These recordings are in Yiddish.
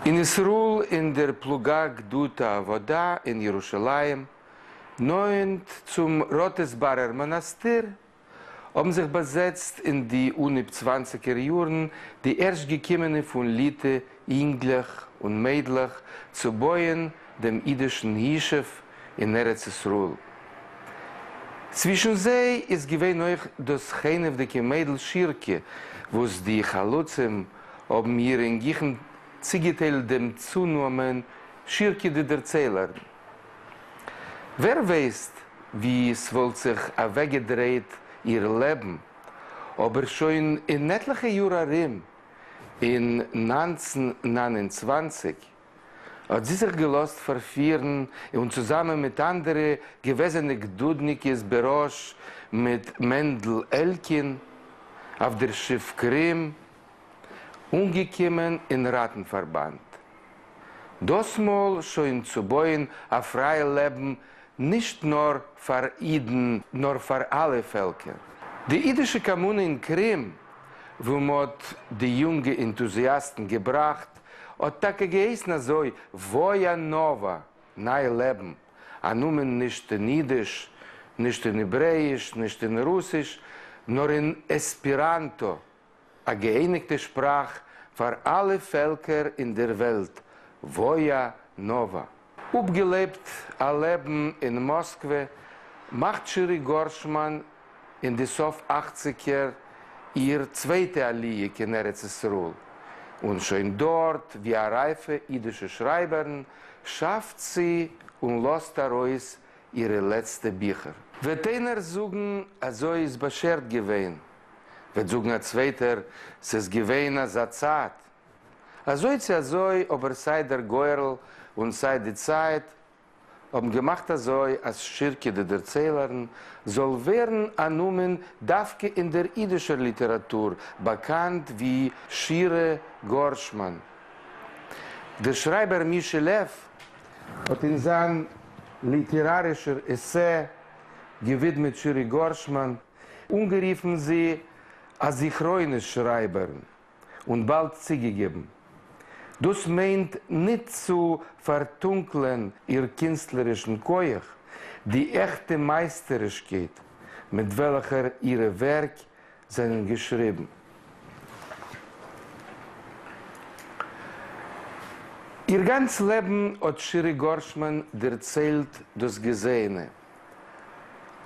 אין ישראל אין דער פלוגה גדוד העבודה אין ירושלים, נאענט צום ראטעסבארער מאנאסטיר, האבן זיך באזעצט אין די אנהויב צוואנציגער יארן די ערשט געקומענע פון ליטע אינגלעך און מיידלעך צו בויען דעם אידישן ישוב אין ארץ ישראל. צווישן זיי איז געווען אויך דאס חנעוודיקע מיידל שירקע, וואס די חלוצים האבן איר אינגיכן צוגעטיילט דעם צונאמען שירקע די דערציילערין. ווער ווייסט ווי ס'וואלט זיך אוועקגעדרייט איר לעבן, אבער שוין אין עטליכע יאר ארום, אין 1929, האט זי זיך געלאזט פארפירן און צוזאמען מיט אנדערע געוועזענע גדודניקעס בראש מיט מענדל עלקין אויף דער שיף קרים אנגעקומען אין ראטן-פארבאנד. דאס מאל שוין צו בויען א פרייע לעבן נישט נאר פאר אידן נאר פאר אלע פעלקער. די אידישע קאמונע אין קרים וואו מ'האט די יונגע ענטוזיאסטן געבראכט האט טאקע געהייסן אזוי וואיא נאווא, ניי לעבן, א נאמען נישט אין אידיש, נישט אין העברעאיש, נישט אין רוסיש, נאר אין עספיראנטא, א געאייניגטע שפראך פאר אלע פעלקער אין דער וועלט, וואיא נאווא. אפגעלעבט א לעבן אין מאסקווע, מאכט שירי גארשמאן אין די סוף אכציגער איר צווייטע עליה קיין ארץ ישראל, און שוין דארט ווי א רייפע אידישע שרייבערין שאפט זי און לאזט ארויס אירע לעצטע ביכער. וועט איינער זאגן אזוי איז באשערט געווען, וועט זאגן א צווייטער ס'איז געווען אזא צייט. אזוי צו אזוי אבער סיי דער גורל און סיי די צייט האבן געמאכט אזוי אז שירקע די דערציילערין זאל ווערן א נאמען דווקא אין דער אידישער ליטעראטור באקאנט ווי שירה גארשמאן. דער שרייבער מישע לעוו האט אין זיין ליטערארישער עסע געווידמעט שירי גארשמאן אנגערופן זי א זכרונות שרייבערין. און באלד צוגעגעבן, דאס מיינט ניט צו פארטונקלען איר קינסטלערישן כח, די עכטע מייסטערישקייט מיט וועלכער אירע ווערק זענען געשריבן. איר גאנץ לעבן האט שירי גארשמאן דערציילט דאס געזעענע,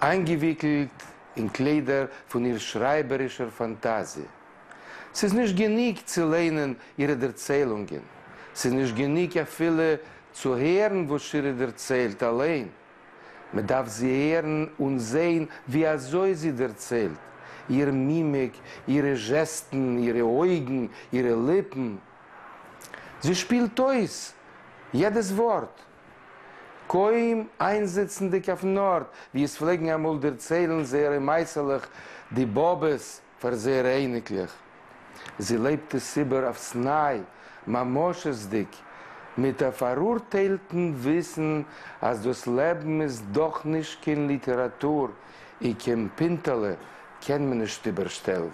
איינגעוויקלט אין קליידער פון איר שרייבערישער פאנטאזיע. ס'איז נישט גענוג צו ליינען אירע דערציילונגען, ס'איז נישט גענוג אפילו צו הערן וואס שירי דערציילט אליין, מ'דארף זי הערן און זען ווי אזוי זי דערציילט, איר מימיק, אירע זשעסטן, אירע אויגן, אירע ליפן. זי שפילט אויס יעדעס ווארט. קוים איינזיצנדיג אויפן ארט, ווי עס פלעגן אמאל דערציילן זייערע מעשה'לעך די באבעס פאר זייערע אייניקלעך. זי לעבט עס איבער אויפס ניי, ממשות'דיג, מיט א פאראורטיילטן וויסן אז דאס לעבן איז דאך נישט קיין ליטעראטור, און קיין פינטעלע קען מען נישט איבערשטעלן.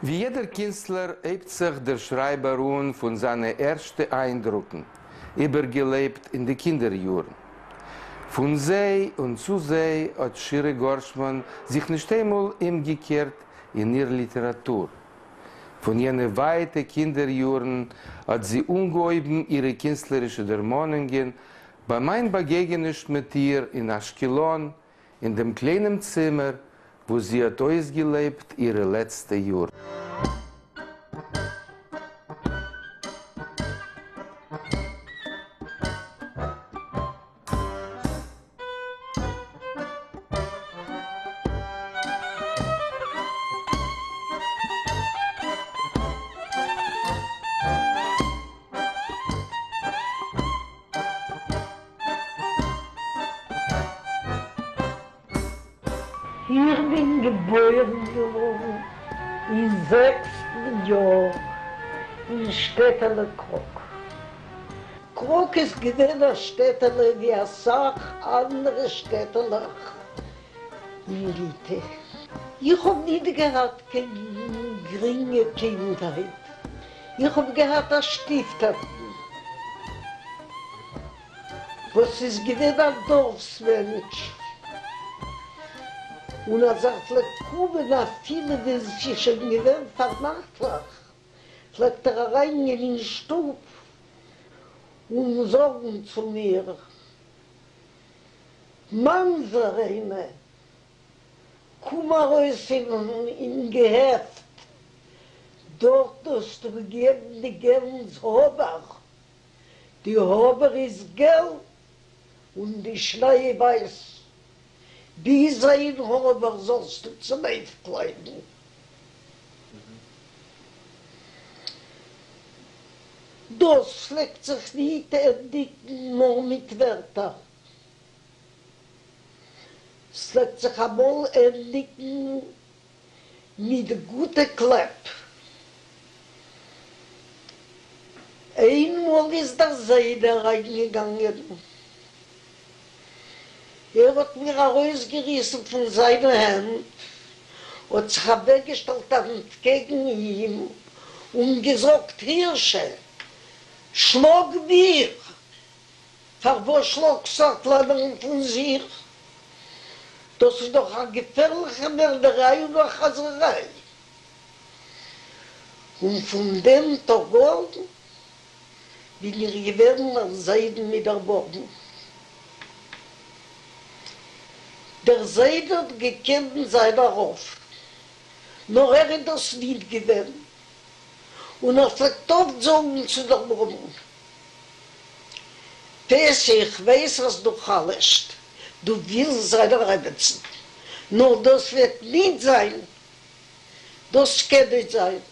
ווי יעדער קינסטלער הייבט זיך דער שרייבער אן פון זיינע ערשטע איינדרוקן, איבערגעלעבט אין די קינדער יארן. פון זיי און צו זיי האט שירה גארשמאן זיך נישט איינמאל אומגעקערט אין איר ליטעראטור. פון יענע ווייטע קינדער יארן האט זי אנגעהויבן אירע קינסטלערישע דערמאנונגען ביי מיין באגעגעניש מיט איר אין אשקלון אין דעם קליינעם צימער וואו זי האט אויסגעלעבט אירע לעצטע יארן. איך בין געבוירן געווארן אין זעקסטן יאר אין שטעטעלע קראקע. קראקע איז געווען א שטעטעלע ווי אסאך אנדערע שטעטעלעך אין ליטע. איך האב ניט געהאט קיין גרינגע קינדהייט. איך האב געהאט א שטיף-טאטן. וואס איז געווען א דארפס מענטש, און אז ער פלעגט קומען אפילו ווען ס'איז שוין געווען פארנאכטליך, פלעגט ער אריינגיין אין שטוב און זאגן צו מיר, ממזר איינע, קום ארויס אין געהעפט, דארט האסטו געגעבן די גענז האבער, די האבער איז געל און די שניי ווייס, ביז איין האבער זאלסטו צונויפקלייבן. דאס פלעגט זיך ניט ענדיקן נאר מיט ווערטער. ס'פלעגט זיך אמאל ענדיקן מיט גוטע קלעפ. איינמאל איז דער זיידע אריינגעגאנגען, ער האט מיר ארויסגעריסן פון זיינע הענט, האט זיך אוועקגעשטעלט אנטקעגן אים און געזאגט, הירשע, שלאג מיר! פארוואס שלאגסטו א קלענערן פון זיך? דאס איז דאך א געפערליכע מערדעריי און א חזיריי. און פון דעם טאג אן בין איך געווען ביים זיידן מיט דער באבען. דער זיידע האט געקענט זיין א רב, נאר ער איז דאס ניט געווען, און ער פלעגט אפט זאגן צו דער באבען, פעסי, איך ווייס אז דו חלש'ט, דו ווילסט זיין א רעבעצן, נאר דאס וועט ניט זיין, דאס קען ניט זיין.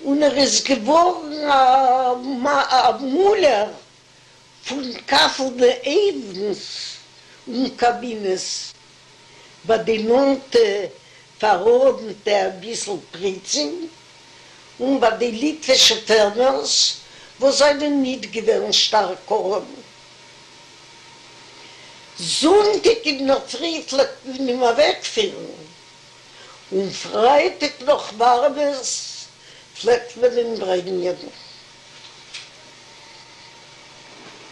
און ער איז געווארן א מאלער פון קאפלנע אויוונס און קאמינעס ביי די נאנטע פארארעמטע אביסל פריצים און ביי די ליטווישע פערמערס וואס זענען ניט געווען שטארק ארעם. זונטיק אינדערפרי פלעגט מען אים אוועקפירן, און פרייטיק נאך ווארעמעס פלעגט מען אים ברענגען.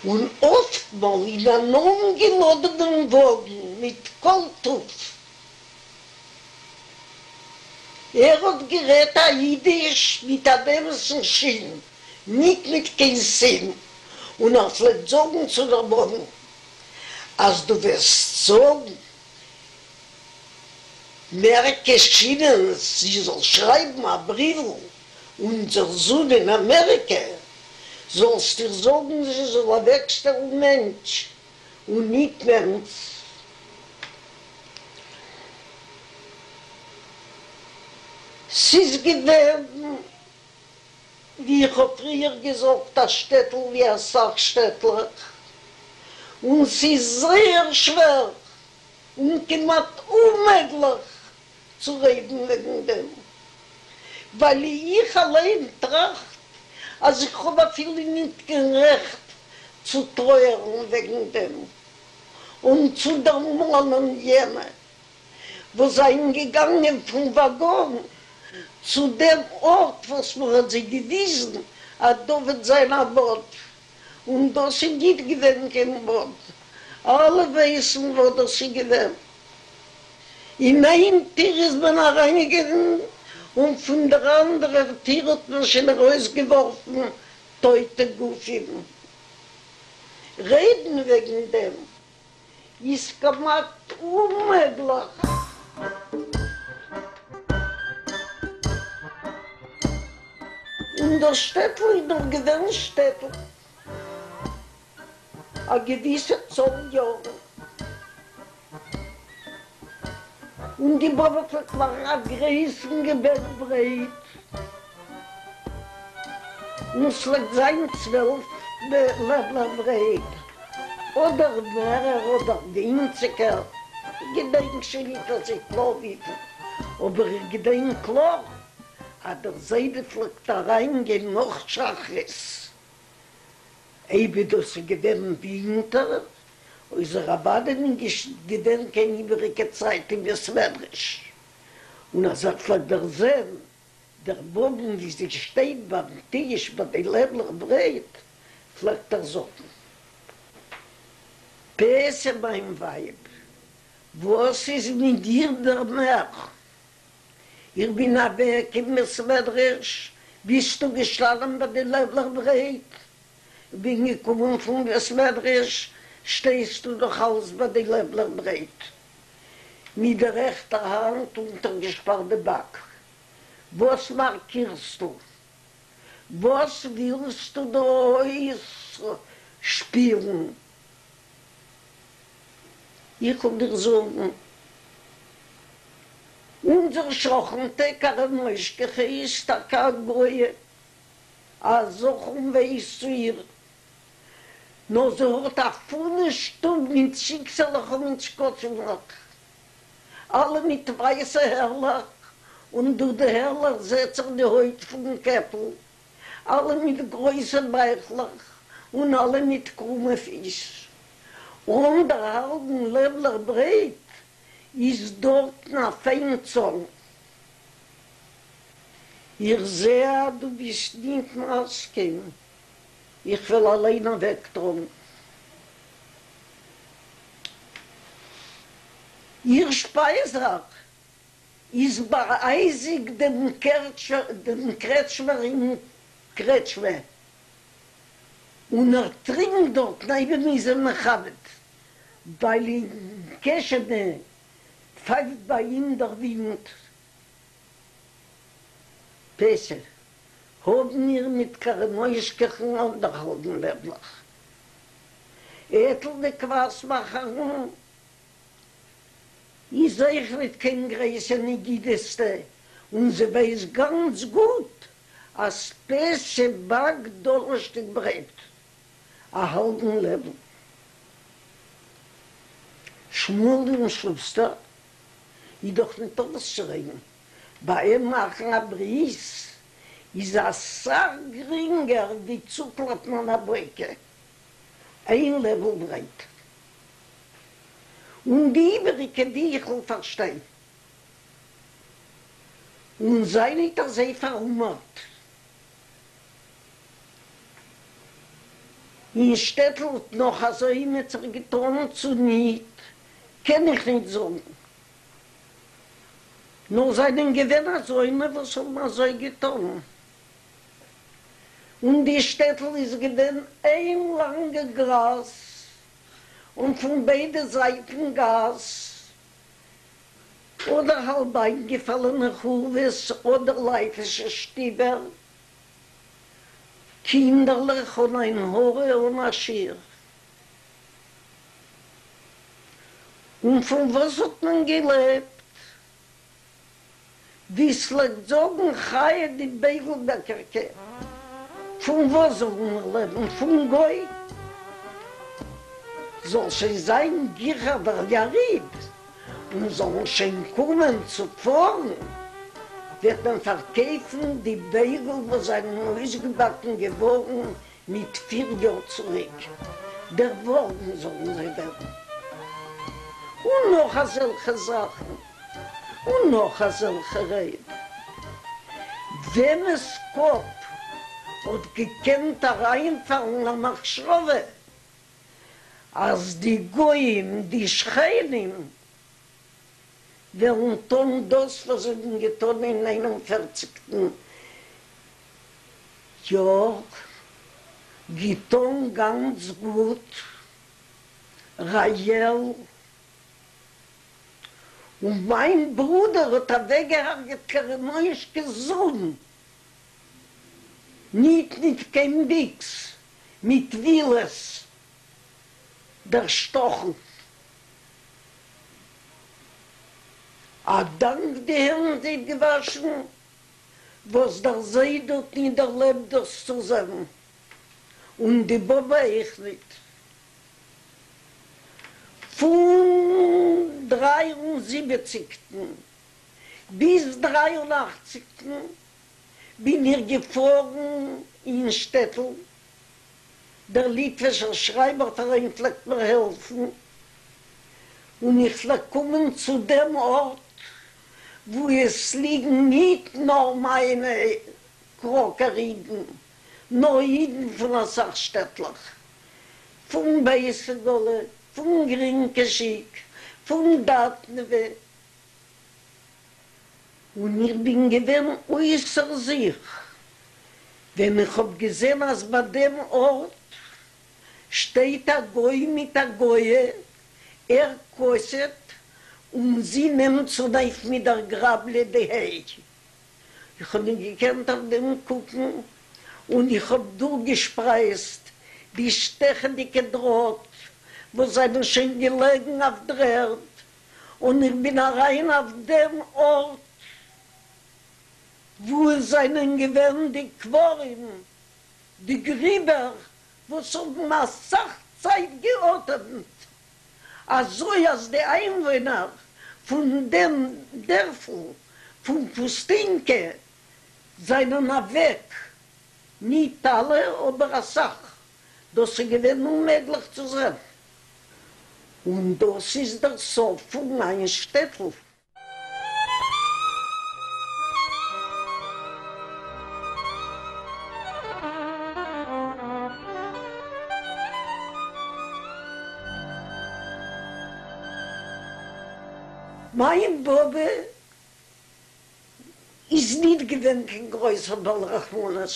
און אפטמאל אין אן אנגעלאדענעם וואגן מיט כל טוב. ער האט גערעדט א אידיש מיט אן אמת'ן שין, ניט מיט קיין סין, און ער פלעגט זאגן צו דער באבען, אז דו וועסט זאגן מערקע שינענס זי זאל שרייבן א בריוול אונזער זון אין אמעריקע, זאלסט איר זאגן זי זאל אוועקשטעלן מענטש און ניט מענץ. ס'איז געווען, ווי איך האב פריער געזאגט, א שטעטל ווי אסאך שטעטלעך, און ס'איז זייער שווער און כמעט אוממעגליך צו רעדן וועגן דעם, ווייל איך אליין טראכט אז איך האב אפילו ניט קיין רעכט צו טרויערן וועגן דעם און צו דערמאנען יענע וואס זענען געגאנגען פון וואגאן צו דעם ארט וואס מען האט זיי געוויזן אז דא וועט זיין א באד, און דאס איז ניט געווען קיין באד, אלע ווייסן וואס דאס איז געווען. אין איין טיר איז מען אריינגעגאנגען און פון דער אנדערער טיר האט מען שוין ארויסגעווארפן טויטע גופים. רעדן וועגן דעם איז כמעט אוממעגליך. און דאס שטעטל איז נאך געווען שטעטל א געוויסע צאל יארן. און די באבע פלעגט מאכן א גרויסן געבעט ברייט, און ס'פלעגט זיין 12 לעבלעך ברייט, אדער מערער אדער ווינציגער, איך געדענק שוין ניט אזוי קלאר וויפיל, אבער איך געדענק קלאר אז דער זיידע פלעגט אריינגיין נאך שחרית אויב דאס איז געווען ווינטער, איז ער אוודאי נישט געווען קיין איבעריגע צייט אין בית מדרש, און אז ער פלעגט דערזען דער באבען ווי זי שטייט ביים טיש ביי די לעבלעך ברויט, פלעגט ער זאגן. פעסע מיין ווייב, וואס איז מיט דיר דער מער? איך בין אוועק אין בית מדרש, ביסטו געשטאנען ביי די לעבלעך ברייט, כ'בין געקומען פון בית מדרש, שטייסטו נאך אלס ביי די לעבלעך ברייט, מיט דער רעכטער האנט אונטערגעשפארט די באק, וואס מארקירסטו? וואס ווילסטו דא אויסשפילן? איך וועל דיר זאגן, אונזער שכנ'טע קארעמוישקעכע איז טאקע א גויע, אז אך און וויי איז צו איר, נאר זי האט א פולע שטוב מיט שיקסעלעך און מיט שקצימלעך, אלע מיט ווייסע הערלעך, און דורך די הערלעך זעט זיך די הויט פון קעפל, אלע מיט גרויסע בייכלעך און אלע מיט קרומע פיס. אנדערהאלבן לעבלעך ברייט איז דארטן א פיין צאן. איך זע אז דו ביסט ניט מסכים, איך וועל אליין אוועקטראגן. איר שפייזער איז ביי אייזיק דעם קרעטשמער אין קרעטשמע, און ער טרינקט דארטן אויב מ'איז אים מכבד, ווייל אין קעשענע פייפט ביי אים דער ווינט. פעסע, האבן מיר מיט קארעמוישקעכן אנדערהאלבן לעבלעך. עטל די קוואסמאכערן איז אויך ניט קיין גרויסע נגידיתטע, און זי ווייסט גאנץ גוט אז פעסע באקט דאנערשטיק ברויט א האלבן לעבל. שמואל דעם שוסטער איז דאך ניטא וואס צו רעדן, ביי אים מאכן א ברית איז אסאך גרינגער ווי צוקלאפן אן אבויקע איין לעבל ברויט. און די איבעריגע ווי איך וועל פארשטיין. און זיי ניט אזוי פאראומערט. אין שטעטל האט נאך אזוי אימעצער געטאן צו ניט, קען איך ניט זאגן. נאר זיינען געווען אזוינע וואס האבן אזוי געטאן. און די שטעטל איז געווען איין לאנגע גאס, און פון ביידע זייטן גאס, אדער האלב איינגעפאלענע חורבות אדער לייטישע שטיבער, קינדערלעך אן עין הרע אן א שיעור. און פון וואס האט מען געלעבט? ווי ס'פלעגט זאגן חיה די בייגל בעקערקע, פון וואס זאלן מיר לעבן? פון גוי? זאל שוין זיין גיכער דער יריד און זאלן שוין קומען צו פארן, וועט מען פארקויפן די בייגל וואס זענען אויסגעבאקן געווארן מיט פיר יאר צוריק, דערווארגן זאלן זיי ווערן. און נאך אזעלכע זאכן, און נאך אזעלכע רייד. וועמעס קאפ האט געקענט אריינפאלן א מחשבה אז די גויים, די שכנים, וועלן טון דאס וואס זיי האבן געטון אין איין און פערציגטן יאר, געטון גאנץ גוט, רעאל, און מיין ברודער האט אוועקגעהרגעט קארעמוישקעס זון, ניט מיט קיין ביקס, מיט ווילעס דערשטאכן. א דאנק די הענט אפגעוואשן וואס דער זיידע האט ניט דערלעבט דאס צו זען, און די באבע אויך ניט. פון דריי און זיבעציקטן ביז דריי און אכציקטן בין איך געפארן אין שטעטל, דער ליטווישער שרייבער פאראיין פלעגט מיר העלפן, און איך פלעג קומען צו דעם ארט וואו עס ליגן ניט נאר מיינע קראקער אידן, נאר אידן פון אסאך שטעטלעך, פון בית סגולה. פון גרינקעשיק, פון דאטנעווע, און איך בין געווען אויסער זיך ווען איך האב געזען אז ביי דעם ארט שטייט א גוי מיט א גויע, ער קאסעט און זי נעמט צונויף מיט דער גראבלע די היי. איך האב ניט געקענט אויף דעם קוקן, און איך האב דורכגעשפרייזט די שטעכעדיקע דראט וואס זענען שוין געלעגן אויף דר'ערד, און איך בין אריין אויף דעם ארט וואו עס זענען געווען די קברים, די גריבער וואס האבן אסאך צייט געאטעמט, אזוי אז די איינוואוינער פון דעם דערפל פון פוסטינקע זענען אוועק, ניט אלע אבער אסאך, דאס איז געווען אוממעגליך צו זען. און דאס איז דער סוף פון מיין שטעטל. מיין באבע איז ניט געווען קיין גרויסער בעל רחמנות,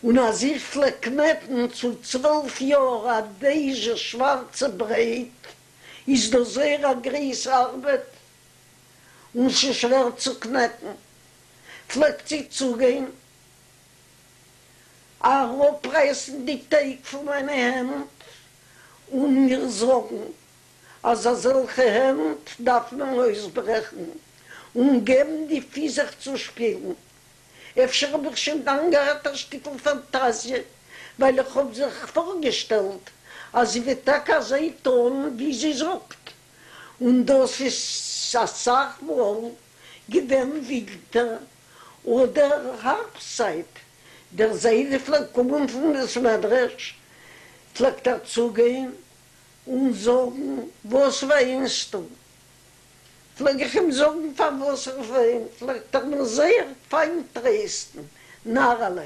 און אז איך פלעג קנעטן צו 12 יאר א דייזשע שווארצע ברייט, איז דאס זייער א גרויסע ארבעט און ס'שווער צו קנעטן, פלעגט זי צוגיין אראפרייסן די טייג פון מיינע הענט און מיר זאגן אז אזעלכע הענט דארף מען אויסברעכן און געבן די פיס זיך צו שפילן. אפשר האב איך שוין דאן געהאט א שטיקל פאנטאזיע, ווייל איך האב זיך פארגעשטעלט אז זי וועט טאקע אזוי טון ווי זי זאגט, און דאס איז אסאך מאל געווען ווינטער אדער הארבסט צייט, דער זיידע פלעגט קומען פון בית מדרש, פלעגט ער צוגיין און זאגן וואס וויינסטו? פלעג איך אים זאגן פארוואס איך וויין, פלעגט ער מיר זייער פיין טרייסטן, נארעלע,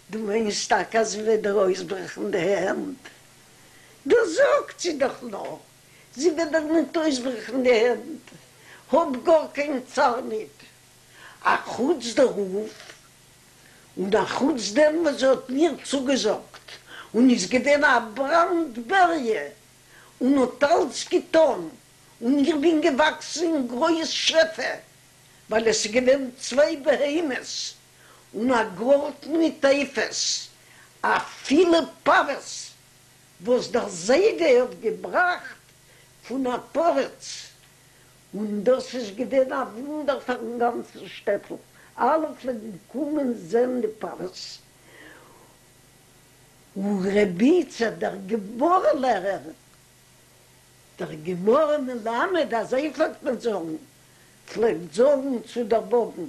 דו מיינסט טאקע אז זי וועט דיר אויסברעכן די הענט? דאס זאגט זי דאך נאר, זי וועט דיר ניט אויסברעכן די הענט, האב גאר קיין צער ניט. אחוץ דערויף, און אחוץ דעם וואס זי האט מיר צוגעזאגט, און איז געווען א בראנד-בריה, און האט אלץ געטאן, און איך בין געוואקסן אין גרויס שפע, ווייל עס איז געווען צוויי בהמות און א גארטן מיט עופות, אפילו פאוועס וואס דער זיידע האט געבראכט פון א פריץ, און דאס איז געווען א וואונדער פארן גאנצן שטעטל, אלע פלעגן קומען זען די פאוועס, און ר' איצע דער גמרא לערער דער גמרא מלמד, אזוי פלעגט מען זאגן, פלעגט זאגן צו דער באבען,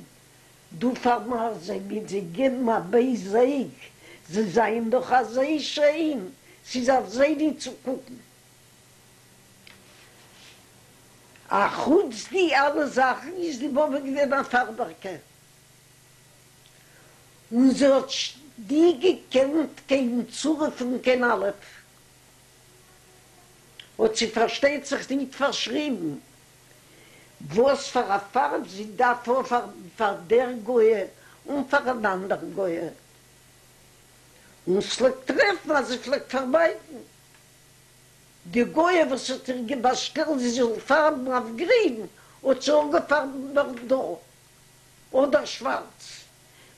דו פארמאכסט זיי מיט זיי געבן א בייז אויג, זיי זענען דאך אזוי שיין, ס'איז אויף זיי ניט צו קוקן. א חוץ די אלע זאכן איז די באבע געווען א פארבערקע, און זי האט ניט געקענט קיין צורה פון קיין אלף. האט זי פארשטייט זיך ניט פארשריבן וואס פאר א פארב זי דארף האבן פאר דער גויע און פאר אן אנדער גויע, און ס'פלעגט טרעפן אז זי פלעגט פארבייטן די גויע וואס האט איר באשטעלט זי זאל פארבן אויף גרין האט זי אנגעפארבן בארדא אדער שווארץ,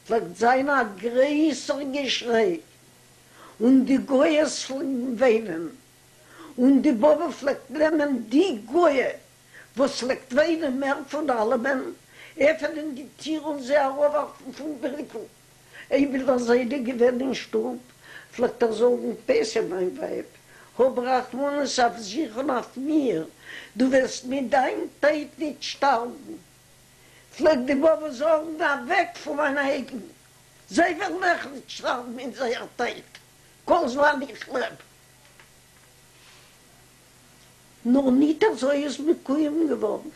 פלעגט זיין א גרויסער געשריי און די גויעס פלעגן וויינען, און די באבע פלעגט נעמען די גויע וואס פלעגט וויינען מער פון אלעמען, עפענען די טיר און זי אראפווארפן פון בריקל. אויב איז דער זיידע געווען אין שטוב, פלעגט ער זאגן, פעסע מיין ווייב, האב רחמנות אויף זיך און אויף מיר, דו וועסט מיט דיין טויט ניט שטארבן. פלעגט די באבע זאגן, אוועק פון מיינע אויגן, זיי וועלן אויך ניט שטארבן אין זייער טויט, כל זמן איך לעב. נאָר ניט אַזוי איז מקוים געוואָרן.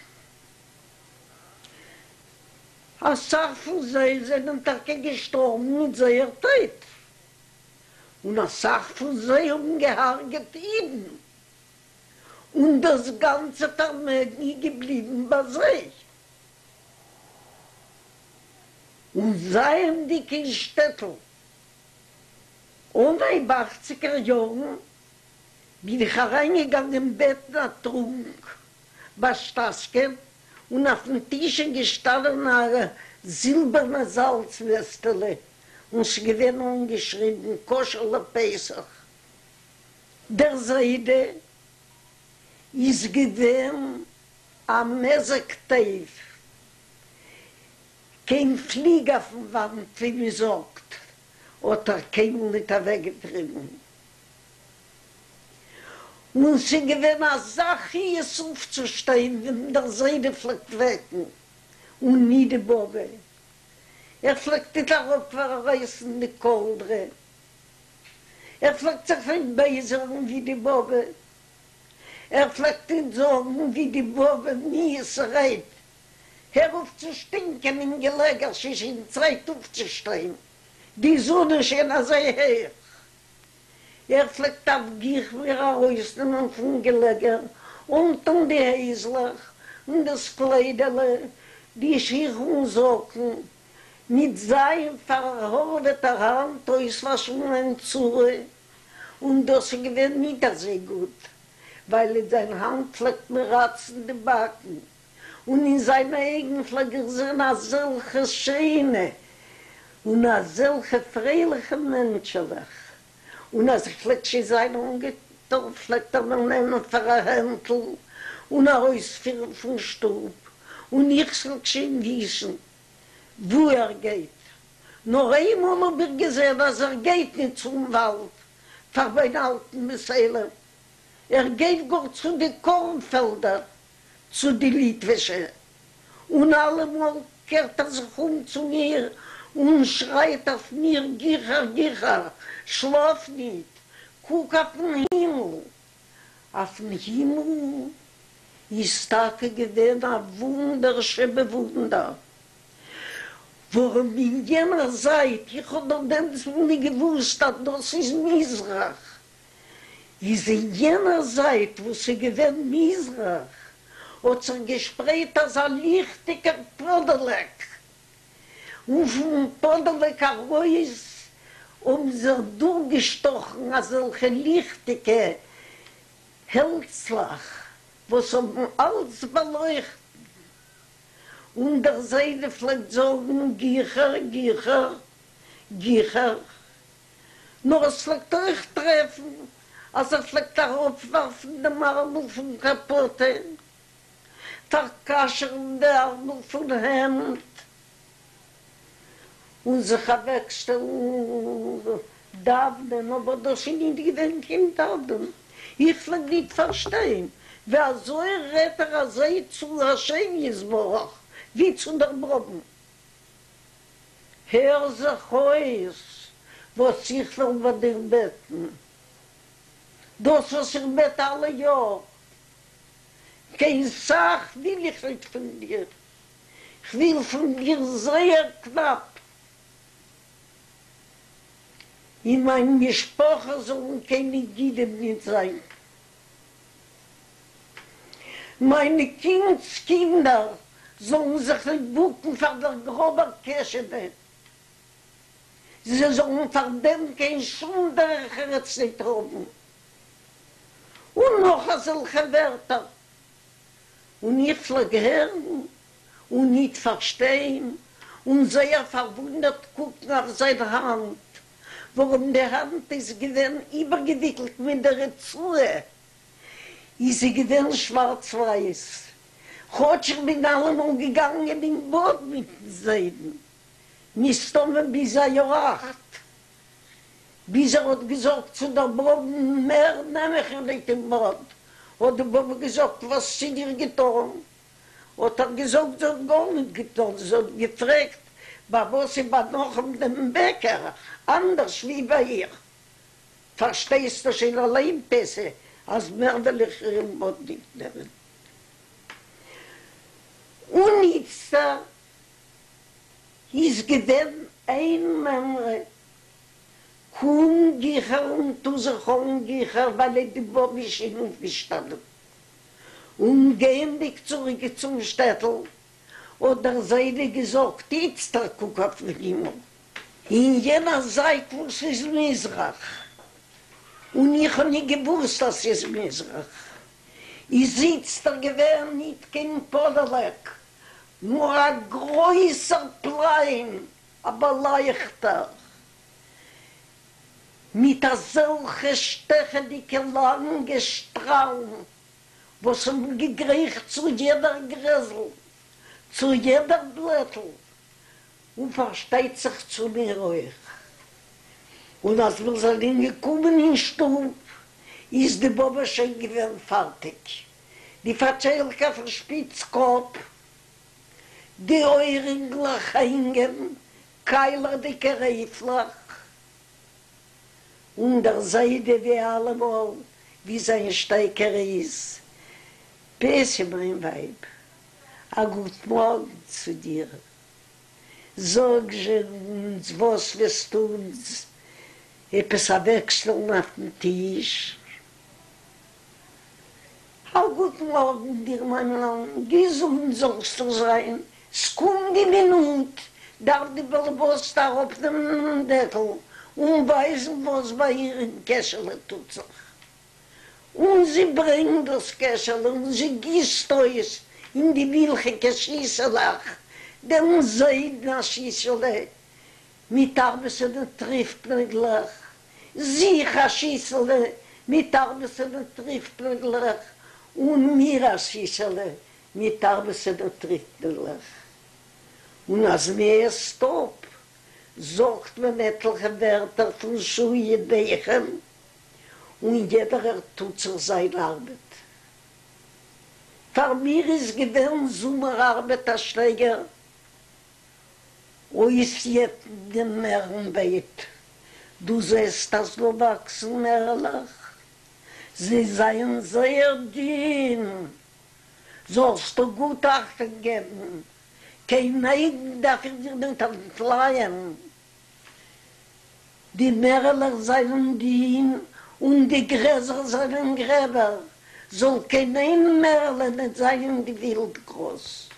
אַ סך פון זיי זענען טאַקע געשטאָרבן מיט זייער טויט, און אַ סך פון זיי האָבן געהרגעט אידן. און דאס גאנצע פארמעגן איז געבליבן ביי זיי. און זייענדיג אין שטעטל אנהייב אכציגער יארן בין איך אריינגעגאנגען בעטן א טרונק ביי סטאסקען און אויפן טיש איז געשטאנען א זילבערנע זאלץ מעסטעלע און ס'איז געווען אנגעשריבן כשר לפסח. דער זיידע איז געווען א מזג טוב, קיין פליג אויפן וואנט ווי מ'זאגט האט ער קיינמאל ניט אוועקגעטריבן. און ס'איז געווען אזא חיות אויפצושטיין ווען דער זיידע פלעגט וועקן, און ניט די באבע. ער פלעגט ניט אראפרייסן די קאלדרע, ער פלעגט זיך ניט בייזערן ווי די באבע, ער פלעגט ניט זאגן ווי די באבע מיאוסע רייד, הער אויף צו שטינקען אין געלעגער, ס'איז שוין צייט אויפצושטיין, די זון איז שוין אזוי הייך. ער פלעגט אויף גיך מיר ארויסנעמען פון געלעגער, אנטאן די הייזלעך און דאס קליידעלע, די שיך און זאקן, מיט זיין פארהארעוועטער האנט אויסוואשן מיין צורה, און דאס איז געווען ניט אזוי גוט, ווייל אין זיין האנט פלעגט מיר ראצן די באקן, און אין זיינע אויגן פלעג איך זען אזעלכע שיינע און אזעלכע פרייליכע מענטשעלעך, און אז איך פלעג שוין זיין אנגעטון פלעגט ער מיר נעמען פאר א הענטל און ארויספירן פון שטוב, און איך פלעג שוין וויסן וואו ער גייט, נאר איינמאל האב איך געזען אז ער גייט ניט צום וואלד פאר ביים אלטן בית עולם, ער גייט גאר צו די קארנפעלדער צו די ליטווישע, און אלעמאל קערט ער זיך אום צו מיר און שרייט אויף מיר גיכער גיכער, שלאף ניט, קוק אויפן הימל. אויפן הימל איז טאקע געווען א וואונדער שבוואונדער, ווארום אין יענער זייט, איך האב דאך דענסטמאל ניט געוואוסט אז דאס איז מזרח, איז אין יענער זייט וואו ס'איז געווען מזרח האט זיך געשפרייט אזא ליכטיגער פאדעלעק, און פון פאדעלעק ארויס האבן זיך דורכגעשטאכן אזעלכע ליכטיגע העלצלעך וואס האבן אלץ באלויכטן, און דער זיידע פלעגט זאגן גיכער גיכער גיכער. נאר עס פלעגט אויך טרעפן אז ער פלעגט אראפווארפן דעם ארבל פון קאפאטע, פארקאשערן די ארבל פון העמד, און זיך אוועקשטעלן דאוונען, אבער דאס איז ניט געווען קיין דאוונען. איך פלעג ניט פארשטיין ווי אזוי רעדט ער אזוי צו השם יתברך ווי צו דער באבען. הער זיך אויס וואס איך וועל ביי דיר בעטן, דאס וואס איך בעט אלע יאר, קיין סך וויל איך ניט פון דיר, כ'וויל פון דיר זייער קנאפ, אין מיין משפחה זאלן קיין נגידים ניט זיין, מיינע קינדס קינדער זאלן זיך ניט בוקן פאר דער גראבער קעשענע, זיי זאלן פאר דעם קיין שום דרך ארץ ניט האבן, און נאך אזעלכע ווערטער. און איך פלעג הערן און ניט פארשטיין, און זייער פארוואונדערט קוקן אויף זיין האנט, ווארום די האנט איז געווען איבערגעוויקלט מיט דער רצועה, איז זי געווען שווארץ-ווייס, כאטש איך בין אלעמאל געגאנגען אין באד מיטן זיידן, מסתמא ביז א יאר אכט, ביז ער האט געזאגט צו דער באבען, מער נעם איך איר ניט אין באד, האט די באבע געזאגט, וואס זי דיר געטאן? האט ער געזאגט, זי האט גארניט געטאן, זי האט געפרעגט ביי וואס איז ביי נחום דעם בעקער אנדערש ווי ביי איר, פארשטייסטו שוין אליין פעסע אז מער וועל איך איר אין באד ניט נעמען. און איצטער איז געווען איין מימרא, קום גיכער און טו זיך אן גיכער ווייל די באבע איז שוין אויפגעשטאנען. און גייענדיג צוריק צום שטעטל האט דער זיידע געזאגט, איצטער קוק אויפן הימל אין יענער זייט וואס איז מזרח, און איך האב ניט געוואוסט אז ס'איז מזרח, איז איצטער געווען ניט קיין פאדעלעק, נאר א גרויסער פליין, א באלייכטער, מיט אזעלכע שטעכעדיגע לאנגע שטראלן וואס האבן געגרייכט צו יעדער גרעזל, צו יעדער בלעטל, און פארשטייט זיך צו מיר אויך. און אז מיר זענען געקומען אין שטוב איז די באבע שוין געווען פארטיג, די פאטשיילקע אויפן שפיץ קאפ, די אוירינגלעך הענגען קיילעכדיגע רעפלעך, און דער זיידע ווי אלעמאל ווי זיין שטייגער איז, פעסי מיין ווייב, א גוט מארגן צו דיר, זאג זשע אונז וואס וועסטו אונז עפעס אוועקשטעלן אויפן טיש? א גוט מארגן דיר מיין מאן, געזונט זאלסטו זיין, ס'קומט די מינוט דארף די באלעבאסטע אראפנעמען דעם דעקל און ווייזן וואס ביי איר אין קעשעלע טוט זיך, און זי ברענגט דאס קעשעלע און זי גיסט אויס אין די מילכיגע שיסעלעך דעם זיידן א שיסעלע מיט ארבעסענע טריפקנעדלעך, זיך א שיסעלע מיט ארבעסענע טריפקנעדלעך, און מיר א שיסעלע מיט ארבעסענע טריפקנעדלעך. און אז מ'עסט אפ, זאגט מען עטליכע ווערטער פון שאו ידיכם, און יעדערער טוט זיך זיין ארבעט. פאר מיר איז געווען זומער ארבעט א שטייגער אויסיעטן דעם מערן-בייט. דו זעסט אז דא וואקסן מערעלעך? זיי זענען זייער דין, זאלסטו גוט אכטונג געבן, קיין אייגן דארף איך דיר ניט אנטלייען. די מערעלעך זענען דין און די גרעזער זענען גרעבער, זאל קיין איין מערעלע ניט זיין אין די ווילד-גראז.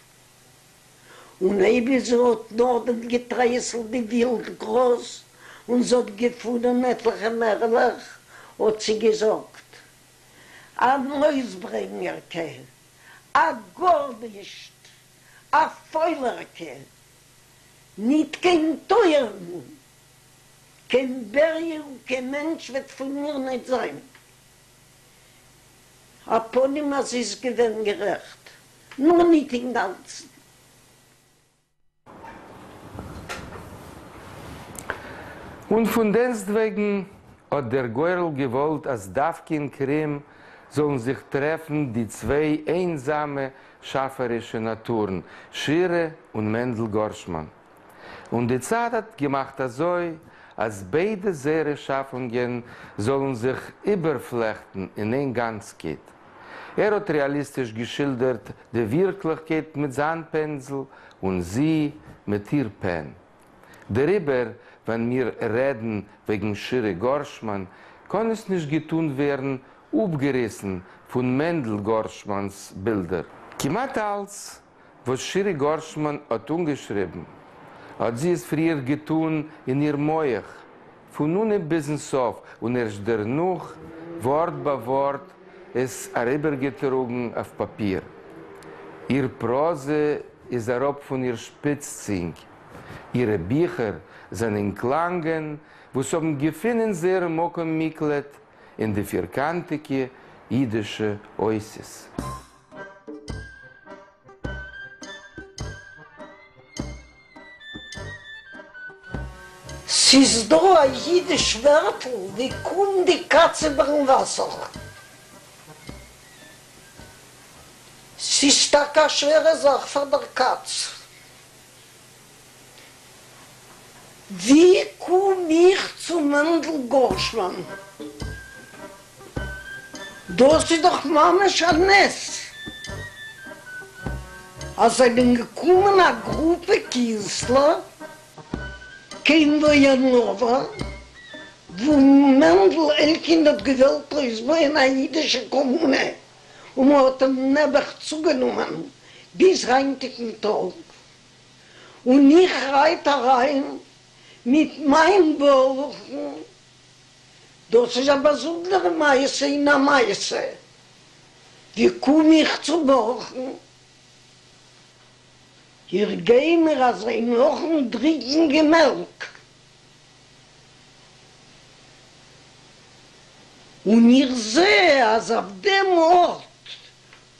און אויב זי האָט נאָכדעם געטרייסלט די ווילד-גראָז און זי האָט געפֿונען עטלעכע מערעלעך, האָט זי געזאָגט, אַן אויסברענגערקע, אַ גאָרנישט, אַ פֿוילערקע, ניט קיין טויערן, קיין בריה און קיין מענטש וועט פֿון מיר ניט זײַן. אַ פּנים, אַז זי איז געווען גערעכט. נאר ניט אינגאנצן. און פון דעסטוועגן האט דער גורל געוואלט אז דווקא אין קרים זאלן זיך טרעפן די צוויי איינזאמע שאפערישע נאטורן, שירה און מענדל גארשמאן. און די צייט האט געמאכט אזוי אז ביידע זייערע שאפונגען זאלן זיך איבערפלעכטן אין איין גאנצקייט. ער האט רעאליסטיש געשילדערט די ווירקליכקייט מיט זיין פענזל און זי מיט איר פען. דעריבער ווען מיר רעדן וועגן שירה גארשמאן קאן עס נישט געטון ווערן אפגעריסן פון מענדל גארשמאן'ס בילדער. כמעט אלץ וואס שירה גארשמאן האט אנגעשריבן, האט זי עס פריער געטאן אין איר מח, פון אנהייב ביזן סוף, און ערשט דערנאך, ווארט ביי ווארט, עס אריבערגעטראגן אויף פאפיר. איר פראזע איז אראפ פון איר שפיץ צינג. אירע ביכער זענען קלאנגען וואס האבן געפונען זייער מקום מקלט אין די פירקאנטיגע אידישע אותיות. ס'איז דא א אידיש ווערטל ווי קומט די קאץ איבערן וואסער? ס'איז טאקע א שווערע זאך פאר דער קאץ. ווי קום איך צו מענדל גארשמאן? דאס איז דאך ממש א נס אז זענען געקומען א גרופע קינסטלער קיין וואיאנאווא וואו מענדל עלקינד האט געוואלט אויסבויען א אידישע קאמונע. און מען האט אים נעבעך צוגענומען ביז היינטיגן טאג, און איך רייט אריין מיט מיין ברוכ'ן, דאס איז א באזונדערע מעשה אין א מעשה, ווי קום איך צו ברוכ'ן? איך גיי מיר אזוי נאכן דריקן געמעלק, און איך זע אז אויף דעם ארט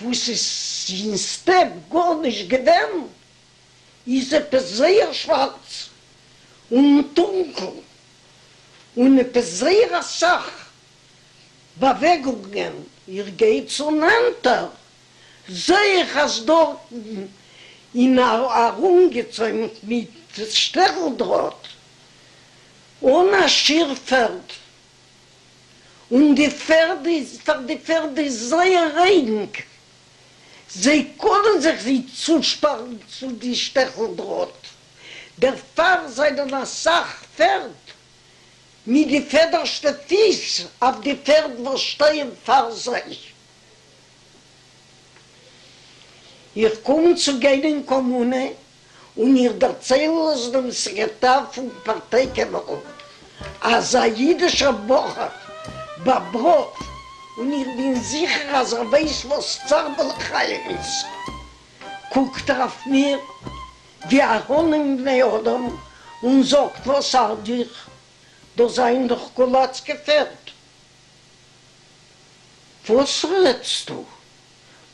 וואו ס'איז אין סטעפ גארנישט געווען, איז עפעס זייער שווארץ און טונקל, און עפעס זייער אסאך באוועגונגען. איך גיי צו נענטער, זע איך אז דארטן אין ארומגעצוימט מיט שטעכלדראט אן א שיעור פערד, און די פערד איז פאר די פערד איז זייער ענג, זיי קענען זיך ניט צושפארן צו די שטעכלדראט, דערפאר זענען אסאך פערד מיט די פעדערשטע פיס אויף די פערד וואס שטייען פאר זיי. איך קום צו גיין אין קאמונע און איך דערצייל עס דעם סעקרעטאר פון פארטיי קעמערל אז א אידישער בחור באבראוו און איך בין זיכער אז ער ווייסט וואס צער בעלי חיים איז, קוקט ער אויף מיר ווי א האן אין בני אדם און זאגט וואס ארט דיך, דאס זענען דאך קולאצקע פערד. וואס רעדסטו?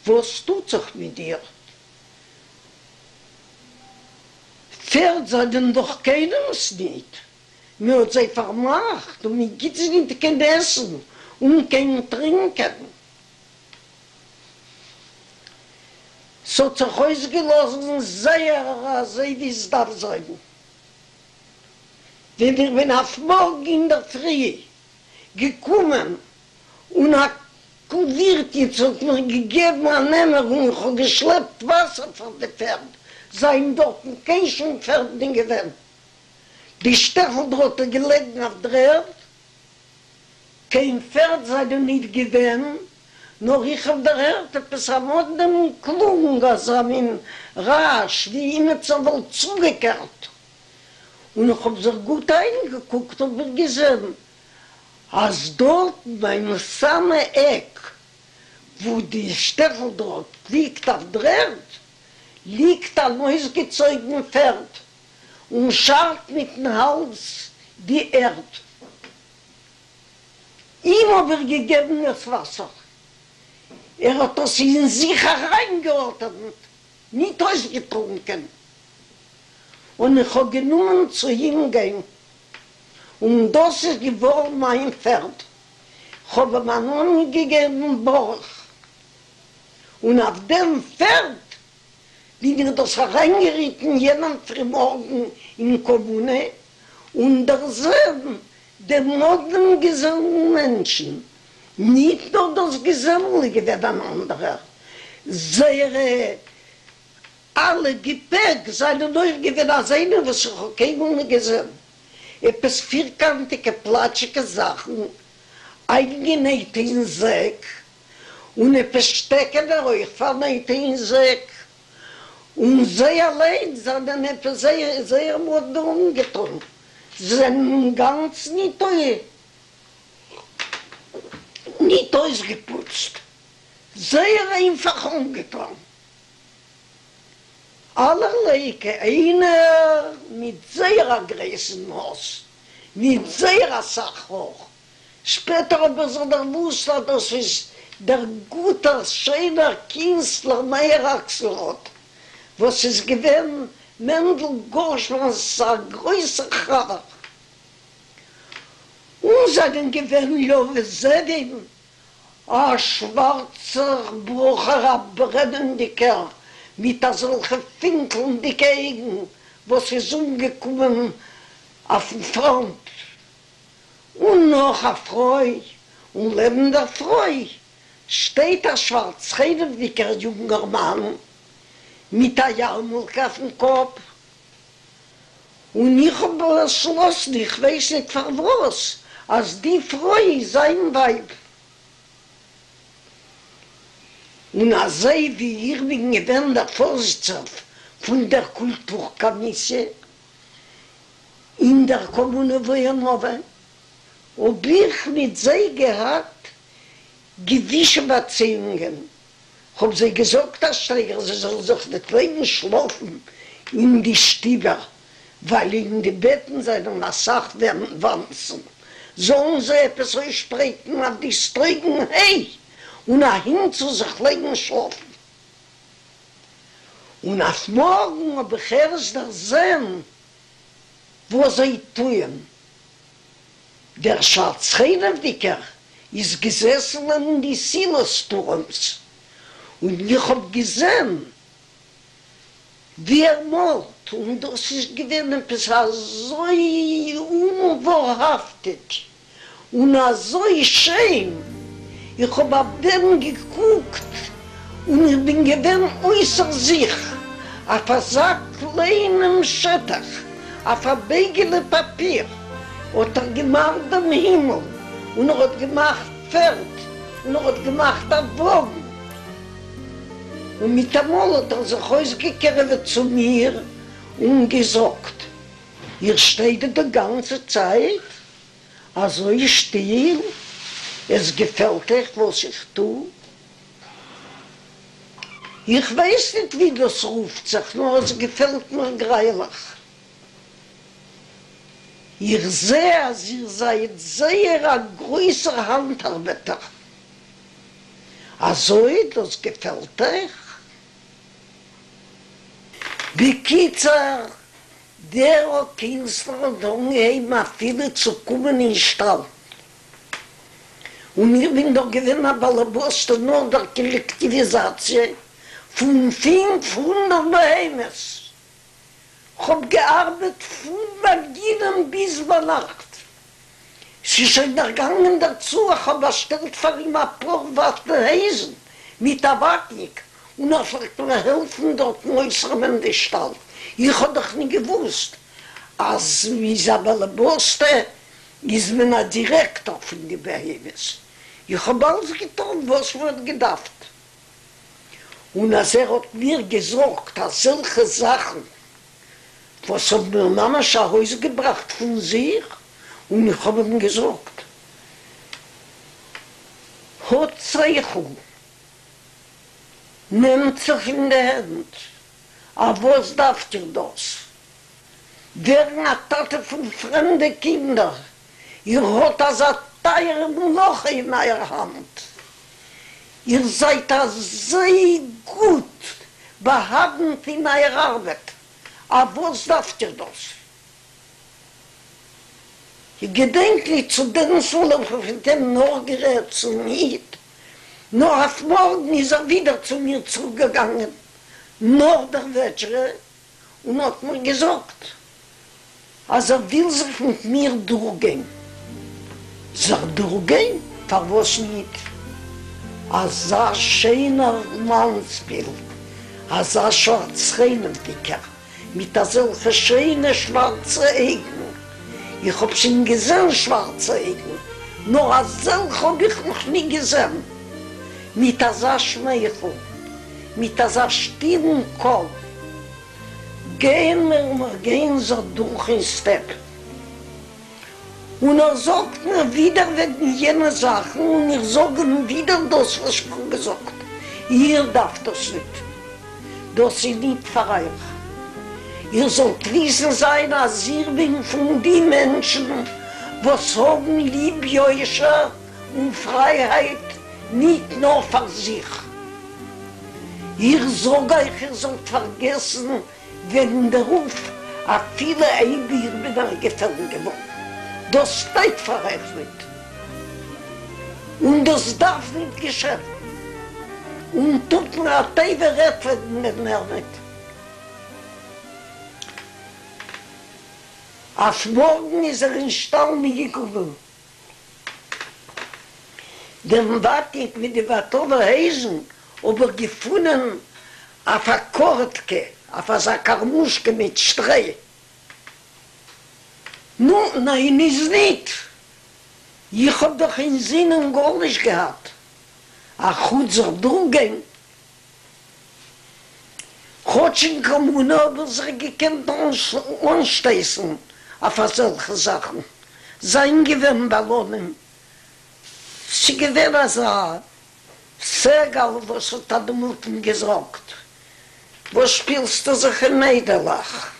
וואס טוט זיך מיט דיר? פערד זענען דאך קיינעמס ניט, מען האט זיי פארמאכט און מען גיט זיי ניט קיין עסן און קיין טרינקען. ס'האט זיך אויסגעלאזן זייער אזוי ווי ס'דארף זיין. ווען איך בין אויף מארגן אינדערפרי געקומען און א קאווירטניצע האט מיר געגעבן אן עמער און איך האב געשלעפט וואסער פאר די פערד, זענען דארטן קיין שום פערד ניט געווען, די שטעכלדראט איז געלעגן אויף דר'ערד, קיין פערד זענען ניט געווען, נאר איך האב דערהערט עפעס א מאדנעם קלונג, אזא מין רעש ווי אימעצער וואלט צוגעקערט, און איך האב זיך גוט איינגעקוקט האב איך געזען אז דארטן ביים סאמע עק וואו די שטעכלדראט ליגט אויף דר'ערד ליגט אן אויסגעצויגן פערד און שארט מיטן האלז די ערד. אים האב איך געגעבן דאס וואסער, ער האט עס אין זיך אריינגעאטעמט, ניט אויסגעטרונקען, און איך האב גענומען צו אים גיין, און דאס איז געווארן מיין פערד, כ'האב אים א נאמען געגעבן ברוך, און אויף דעם פערד בין איך דאס אריינגעריטן יענעם פרימארגן אין קאמונע, און דערזען דעם מאדנעם געזעמל מענטשן, ניט נאר דאס געזעמל איז געווען אן אנדערער, זייערע אלע געפעק זענען אויך געווען אזוינע וואס איך האב קיינמאל ניט געזען, עפעס פירקאנטיגע פלאטשיגע זאכן איינגענייט אין זעק, און עפעס שטעקענער אויך פארנייט אין זעק, און זיי אליין זענען עפעס זייער זייער מאדנע אנגעטון, זיי זענען אינגאנצן ניט ניט אויסגעפוצט, זייער איינפאך אנגעטון. אלערלייקע, איינער מיט זייער א גרויסן נאז, מיט זייער אסאך האר, שפעטער האב איך זיך דערוואוסט אז דאס איז דער גוטער שיינער קינסטלער מאיר אקסלראד, וואס איז געווען מענדל גארשמאנס א גרויסער חבר, און זענען געווען ליאווע זעווין אַ שװאַרצער בחור אַ ברענענדיקער, מיט אַזעלכע פֿינקלנדיקע אױגן, װאָס איז אומגעקומען אױפֿן פֿראָנט. און נאָך אַ פֿרױ, און לעבן דער פֿרױ שטײט אַ שװאַרץ-חנעװדיקער יונגערמאַן מיט אַ יאַרמולקע אױפֿן קאָפּ. און איך האָב באַשלאָסן, איך װײס ניט פֿאַר װאָס, אַז די פֿרױ איז זײַן װײַב. און אזוי ווי איך בין געווען דער פארזיצער פון דער קולטור קאמיסיע אין דער קאמונע וואיאנאווע, האב איך מיט זיי געהאט געוויסע באציאונגען. כ'האב זיי געזאגט א שטייגער זיי זאלן זיך ניט לייגן שלאפן אין די שטיבער, ווייל אין די בעטן זענען אסאך וואנצן, זאלן זיי עפעס אויסשפרייטן אויף די סטויגן היי און אהינצו זיך לייגן שלאפן. און אויף מארגן האב איך ערשט דערזען וואס זיי טוען. דער שווארץ-חנעוודיקער איז געזעסן אין די סילאס טורעמס, און איך האב געזען ווי ער מאלט, און דאס איז געווען עפעס אזוי אומווארהאפטיג און אזוי שיין, איך האב אויף דעם געקוקט און איך בין געווען אויסער זיך, אויף אזא קליינעם שטח, אויף א בייגעלע פאפיר, האט ער געמאכט דעם הימל, און ער האט געמאכט פערד, און ער האט געמאכט א וואגן, און מיטאמאל האט ער זיך אויסגעקערעוועט צו מיר און געזאגט, איר שטייט דא די גאנצע צייט אזוי שטיל? עס געפעלט אייך וואס איך טו? איך ווייס ניט ווי דאס רופט זיך, נאר עס געפעלט מיר גרייליך. איך זע אז איר זייט זייער א גרויסער האנט-ארבעטער. אזוי? דאס געפעלט אייך? בקיצור, דער קינסטלער האט אנגעהויבן אפילו צו קומען אין שטאל, און איך בין דאך געווען א באלעבאסטע נאך דער קאלעקטיוויזאציע פון 500 בהמות, כ'האב געארבעט פון באגינען ביז ביינאכט, ס'איז שוין דערגאנגען דערצו אז כ'האב באשטעלט פאר אים א פאר וואטנע הויזן מיט א וואטניק, און ער פלעגט מיר העלפן דארטן אויסראמען די שטאל, איך האב דאך ניט געוואוסט אז מ'איז א באלעבאסטע איז מען א דירעקטאר פון די בהמות, איך האב אלץ געטאן וואס מ'האט געדארפט, און אז ער האט מיר געזאגט אזעלכע זאכן וואס האבן מיר ממש ארויסגעבראכט פון זיך, און איך האב אים געזאגט, האט שכל, נעמט זיך אין די הענט, אויף וואס דארפט איר דאס? ווערן א טאטע פון פרעמדע קינדער, איר האט אזא טייערע מלאכה אין אייער האנט, איר זייט אזוי גוט באהאוונט אין אייער ארבעט, אויף וואס דארפט איר דאס? איך געדענק ניט צו דענסמאל האב איך מיט אים נאכגערעדט צו ניט, נאר אויף מארגן איז ער ווידער צו מיר צוגעגאנגען נאך דער וועטשערע און האט מיר געזאגט אז ער וויל זיך מיט מיר דורכגיין. זיך דורכגיין? פארוואס ניט? אזא שיינער מאנסביל, אזא שווארצחנעוודיקער, מיט אזעלכע שיינע שווארצע אויגן, איך האב שוין געזען שווארצע אויגן, נאר אזעלכע האב איך נאך ניט געזען, מיט אזא שמייכל, מיט אזא שטילן קול. גייען מיר און מיר גייען זיך דורך אין סטעפ, און ער זאגט מיר ווידער וועגן יענע זאכן, און איך זאג אים ווידער דאס וואס איך האב געזאגט, איר דארפט דאס ניט, דאס איז ניט פאר אייך, איר זאלט וויסן זיין אז איך בין פון די מענטשן וואס האבן ליב יושר און פרייהייט ניט נאר פאר זיך. איך זאג אייך איר זאלט פארגעסן וועגן דערויף אפילו אויב איך בין אייך געפעלן געווארן, דאס שטייט פאר אייך ניט און דאס דארף ניט געשען, און טוט מיר א טובה רעדט וועגן דעם מער ניט. אויף מארגן איז ער אין שטאל ניט געקומען. דעם וואטניק מיט די וואטאווע הויזן האב איך געפונען אויף א קארעטקע, אויף אזא קארמושקע מיט שטרוי. נו, ניין איז ניט. איך האב דאך אין זינען גארנישט געהאט, אחוץ זיך דורכגיין. כאטש אין קאמונע האב איך זיך געקענט אנשטויסן אויף אזעלכע זאכן, זיין געווען בעלנים, ס'געווען אזא סעגאל וואס האט אנומלטן געזאגט, וואס שפילסטו זיך אין מיידלעך?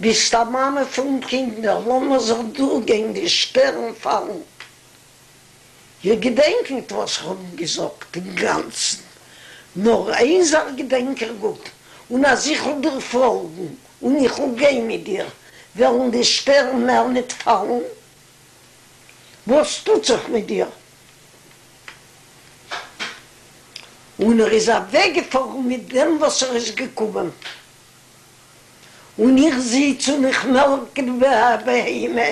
ביסט א מאמע פון קינדער, לאמיר זיך דורכגיין די שטערן פאלן. איך געדענק ניט וואס איך האב אים געזאגט אינגאנצן, נאר איין זאך געדענק איך גוט, און אז איך וועל דיר פאלגן און איך וועל גיין מיט דיר, וועלן די שטערן מער ניט פאלן. וואס טוט זיך מיט דיר? און ער איז אוועקגעפארן מיט דעם וואס ער איז געקומען. און איך זיץ און איך מעלק די בהמה,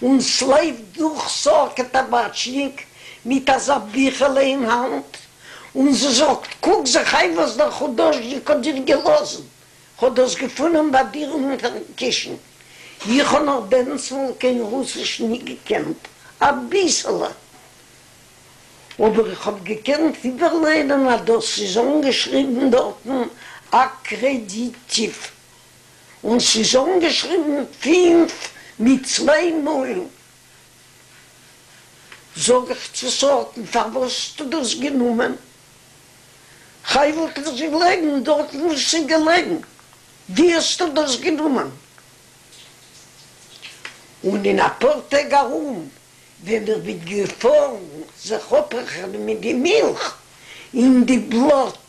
און ס'לויפט דורך סארקע טאבאטשניק מיט אזא ביכעלע אין האנט, און זי זאגט, קוק זיך איין וואס דער כודאזשניק האט דיר געלאזן, כ'האב דאס געפונען ביי דיר אונטערן קישן. איך האב נאך דענסמאל קיין רוסיש ניט געקענט, אביסעלע, אבער איך האב געקענט איבערליינען אז דאס איז אנגעשריבן דארטן אקרעדיטיוו, און ס'איז אנגעשריבן פינף מיט צוויי נולן. זאג איך צו סארקען, פארוואס האסטו דאס גענומען? כ'וואלט עס געלעגן דארטן וואו ס'איז געלעגן, ווי האסטו דאס גענומען? און אין אפאר טעג ארום ווען איך בין געפארן זיך אפרעכענען מיט די מילך אין די בלאט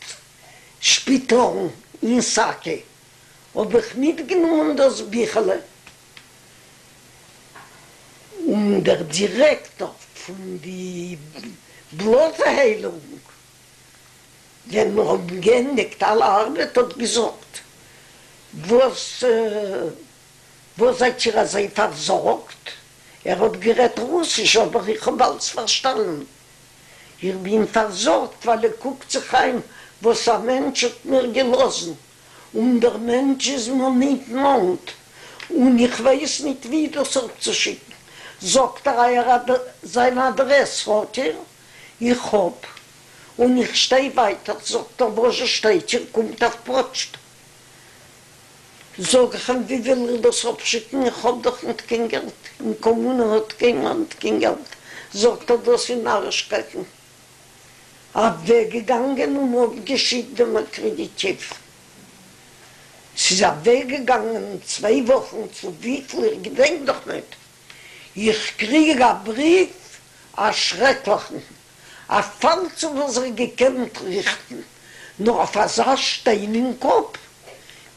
שפיטאלן אין סאקי, האב איך מיטגענומען דאס ביכעלע, און דער דירעקטאר פון די בלאט-היילונג, ווען מיר האבן געענדיגט אלע ארבעט, האט געזאגט, וואס וואס זייט איר אזוי פארזארגט? ער האט גערעדט רוסיש אבער איך האב אלץ פארשטאנען. איך בין פארזארגט ווייל איר קוקט זיך איין וואס א מענטש האט מיר געלאזן, און דער מענטש איז מיר ניט נאנט, און איך ווייס ניט ווי דאס אפצושיקן. זאגט ער אייער זיין אדרעס האט איר? איך האב. און איך שטיי ווייטער. זאגט ער וואזשע שטייט איר? קומט אויף פאטשט. זאג איך אים ווי וועל איך דאס אפשיקן איך האב דאך ניט קיין געלט, אין קאמונע האט קיינער ניט קיין געלט, זאגט ער דאס איז נארישקייטן, אוועקגעגאנגען און אפגעשיקט דעם אקרעדיטיוו, ס'איז אוועקגעגאנגען צוויי וואכן צו וויפיל איך געדענק דאך ניט, איך קריג א בריוו א שרעקליכן, אויף אלץ האב איך זיך געקענט ריכטן, נאר אויף אזא שטיין אין קאפ?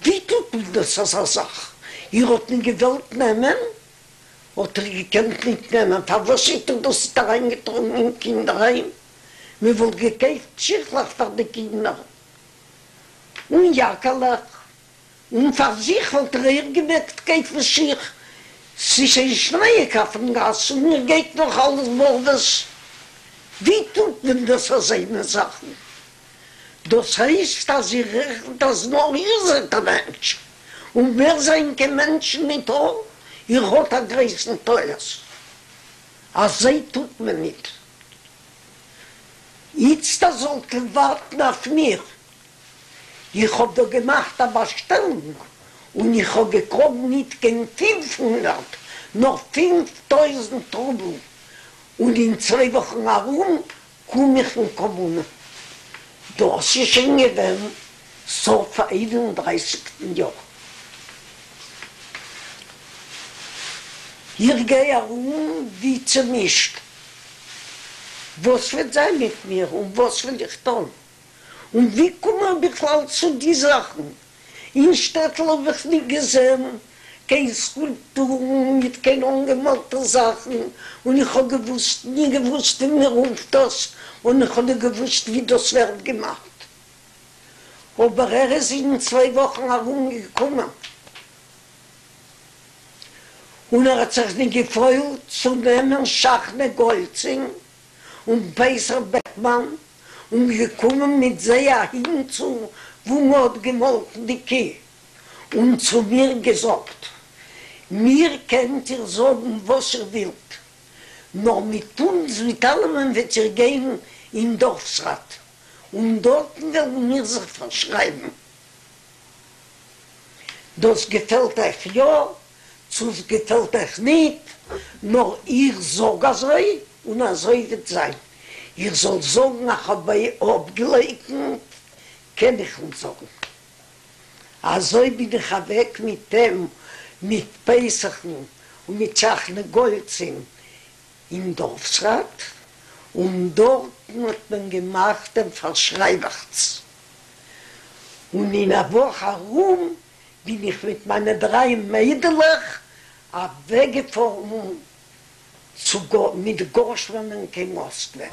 ווי טוט מען דאס אזא זאך? איר האט ניט געוואלט נעמען? האט איר געקענט ניט נעמען, פארוואס האט איר דאס ניט אריינגעטראגן אין קינדערהיים? מען וואלט געקויפט שיכלעך פאר די קינדער און יאקעלעך. און פאר זיך וואלט ער אויך געמעגט קויפן שיך, ס'איז שוין שנייאיג אויפן גאס און איר גייט נאך אלץ בארוועס, ווי טוט מען דאס אזוינע זאכן? דאס הייסט אז איר רעכנט אז נאר איר זענט א מענטש און מער זענען קיין מענטשן ניטא, איר האט א גרויסן טעות, אזוי טוט מען ניט. איצטער זאלט איר ווארטן אויף מיר, איך האב דא געמאכט א באשטעלונג און איך האב געקראגן ניט קיין 500 נאר 5000 רובל, און אין צוויי וואכן ארום קום איך אין קאמונע. דאס איז שוין געווען סוף איין און דרייסיגסטן יאר. איך גיי ארום ווי צעמישט, וואס וועט זיין מיט מיר און וואס וועל איך טון? און ווי קום איך בכלל צו די זאכן? אין שטעטל האב איך ניט געזען קיין סקולפטורן מיט קיין אנגעמאלטע זאכן, און איך האב געוואוסט ניט געוואוסט ווי מען רופט דאס, און איך האב ניט געוואוסט ווי דאס ווערט געמאכט. אבער ער איז אין צוויי וואכן ארום געקומען, און ער האט זיך ניט געפוילט צו נעמען שחנה גאלדצין און פסח בעקמאן און געקומען מיט זיי אהינצו וואו מ'האט געמאלקן די קי, און צו מיר געזאגט, מיר קענט איר זאגן וואס איר ווילט, נאר מיט אונז מיט אלעמען וועט איר גיין אין דארפסראט. און דארטן וועלן מיר זיך פארשרייבן. דאס געפעלט אייך יא, צו עס געפעלט אייך ניט, נאר איך זאג אזוי, און אזוי וועט זיין. איך זאל זאגן איך האב אפגעלייקנט, קען איך ניט זאגן. אזוי בין איך אוועק מיט אים, מיט פסח'ן און מיט שחנה גאלדצין אין דארפסראט, און דארטן האט מען געמאכט דעם פארשרייבעכץ, און אין א וואך ארום בין איך מיט מיינע דריי מיידלעך אוועקגעפארן צו מיט גארשמאנען קיין מאסקווע.